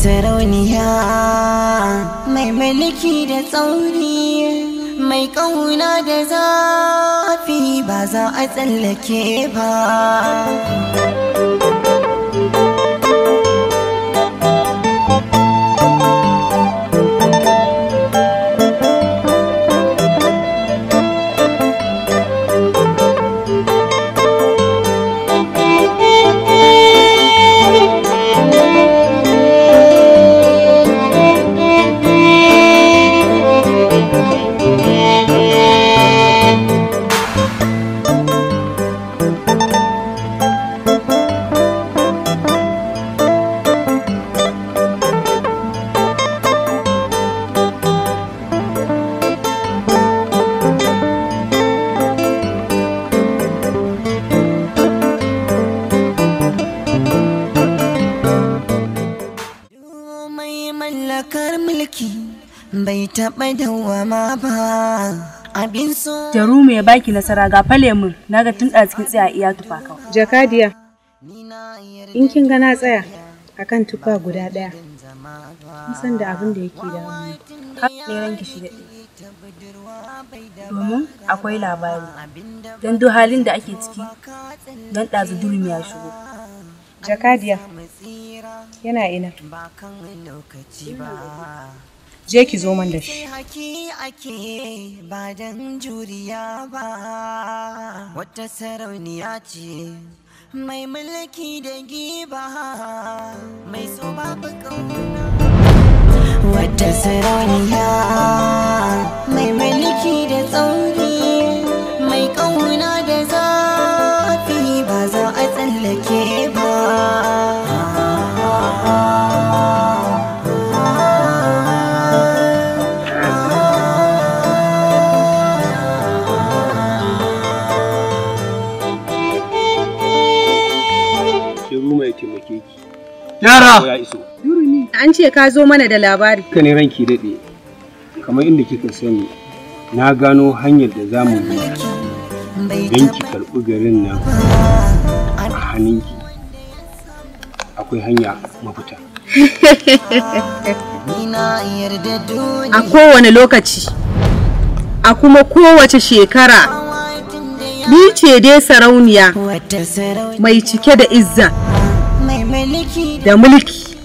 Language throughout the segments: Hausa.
sarauniya mai mulki da tsauri, mai ƙauna da zafi ba za a tsallake ba. Bai taɓa dawwama ba abin so. Jaru mai baki nasara ga fale mun naga tun da cikin tsaya iya tufa kawai. Jakadiya, in kin ga na tsaya akan tufa guda ɗaya, kin san da abin da yake damuna. Har ne ranki shi daɗe. Domin akwai labari. Dan duk halin da ake ciki dan ɗazu durumi ya shigo. Jakadiya, yana ina? Je ki zo man da shi. Haki ake ba dan juriya ba, wata sarauniya ce mai mulki da giba, mai so babu kauna. Wata sarauniya mai mulki da tsauri, mai kauna da zafi ba za a tsallake ba. Yara! Ya iso. Durumi, an ce ka zo mana da labari. Haka ne ranki daɗe, kamar inda kika sani, na gano hanyar da za mu bi don ki karɓi garin nan a hannunki. Akwai hanya mafita. A kowane lokaci, a kuma kowace shekara, ni ce dai sarauniya mai cike da izza da mulki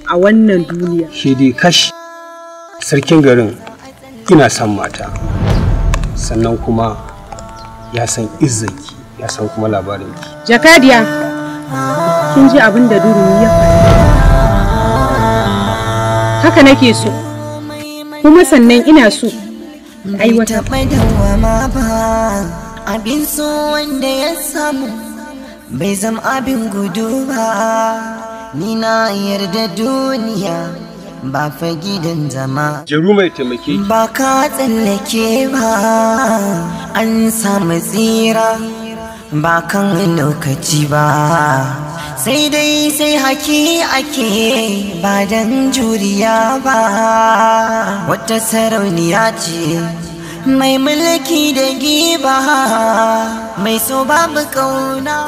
a wannan duniya. Shi dai kash sarkin garin ina son mata, sannan kuma ya san izzaki, ya san kuma labarinki. Jakadiya, kin ji abin da Durumi ya faɗa. Haka nake so, kuma sannan ina so aiwatar. Abin so wanda ya samu bai zama abin gudu ba, ni na yarda duniya ba fa gidan zama. Jaru mai taimake ki. Ba ka tsallake ba, an samu tsira ba kan lokaci ba. Sai dai sai haki ake ba dan juriya ba, wata sarauniya ce mai mulki da giba, mai so babu kauna.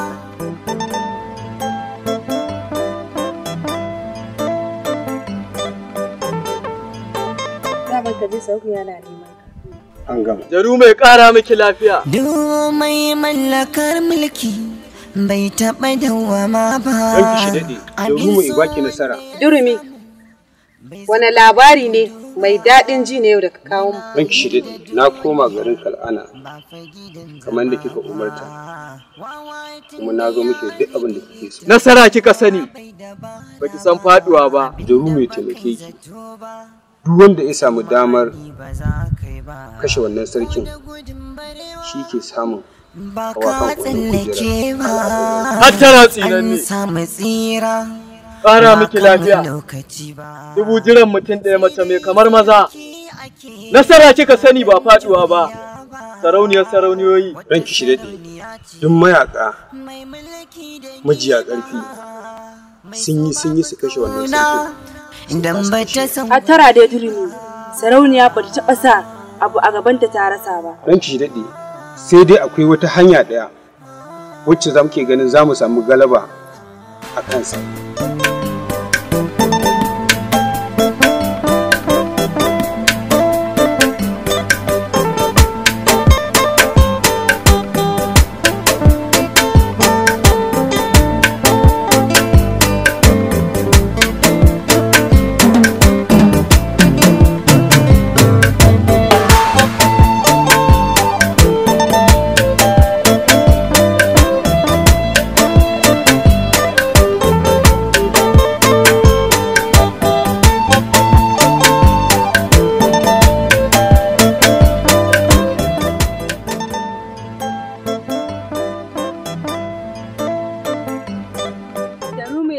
Daman ka je sauki yana neman ka. An gama. Jaru mai ƙara miki lafiya. Duk mai mallakar mulki bai taɓa dawwama ba. Ranki shi daɗe, Jaru mai baki nasara. Durumi, wane labari ne mai daɗin ji ne yau da ka kawo mu? Ranki shi daɗe, na koma garin Kal'ana kamar da kika umarta, kuma na zo miki duk abin da kike so. Nasara kika sani, baki san faduwa ba. Jaru mai taimake ki. Duk wanda ya samu damar kashe wannan sarkin shi ke samun Ba ka tsallake ba, Hattara tsinan an ne. samu tsira Ƙara miki lafiya. lokaci ba. Dubu jiran mutum ɗaya mace mai kamar maza. Nasara kika sani ba faduwa ba. Sarauniyar sarauniyoyi. Ranki shi daɗe, duk mayaƙa majiya ƙarfi sun yi su kashe wannan sarkin. Idan ba ta san Hattara dai Durumi, sarauniya ba ta taɓa sa abu a gabanta ta rasa ba. Ranki shi daɗe, sai dai akwai wata hanya ɗaya wacce za muke ganin za mu samu galaba a kansa.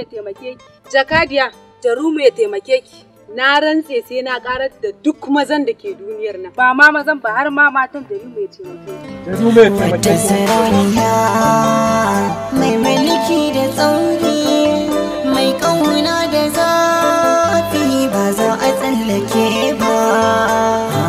ya taimake ki. Jakadiya, Jarumu ya taimake ki. Na rantse sai na karar da duk mazan da ke duniyar nan. Ba ma mazan ba, har ma matan. Jarumu ya taimake ki. Jarumu ya taimake Wata ki. sarauniya mai mulki da tsauri, mai ƙauna da zafi, ba za a tsallake ba.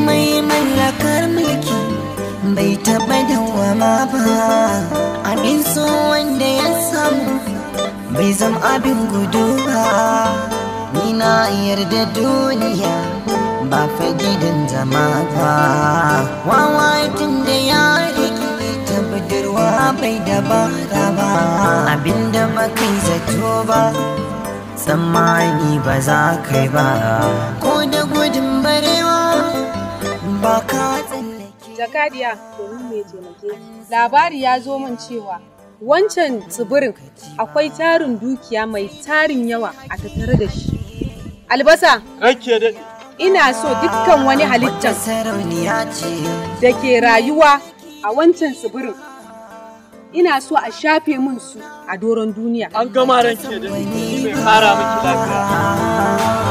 Mai mallakar mulki bai taɓa dawwama ba. Abin so wanda ya samu bai zama abin gudu ba. Ni na yarda duniya ba fa gidan zama ba. Wawa tun da ya riƙe ta budurwa bai dabara ba. Abinda ba kai zato ba, tsammani ba za kai ba. Ko da gudun barewa ba ka tsallake. Jakadiya, Jarumu ya taimake ki. Labari ya zo min cewa wancan tsibirin akwai tarin dukiya mai tarin yawa a tattare da shi. Albasa, Ranke daɗe. Ina so dukkan wani halittar Sarauniya ce. da ke rayuwa a wancan tsibirin, ina so a shafe min su a doron duniya. An gama, ranke daɗe. Ni mai kara miki lafiya.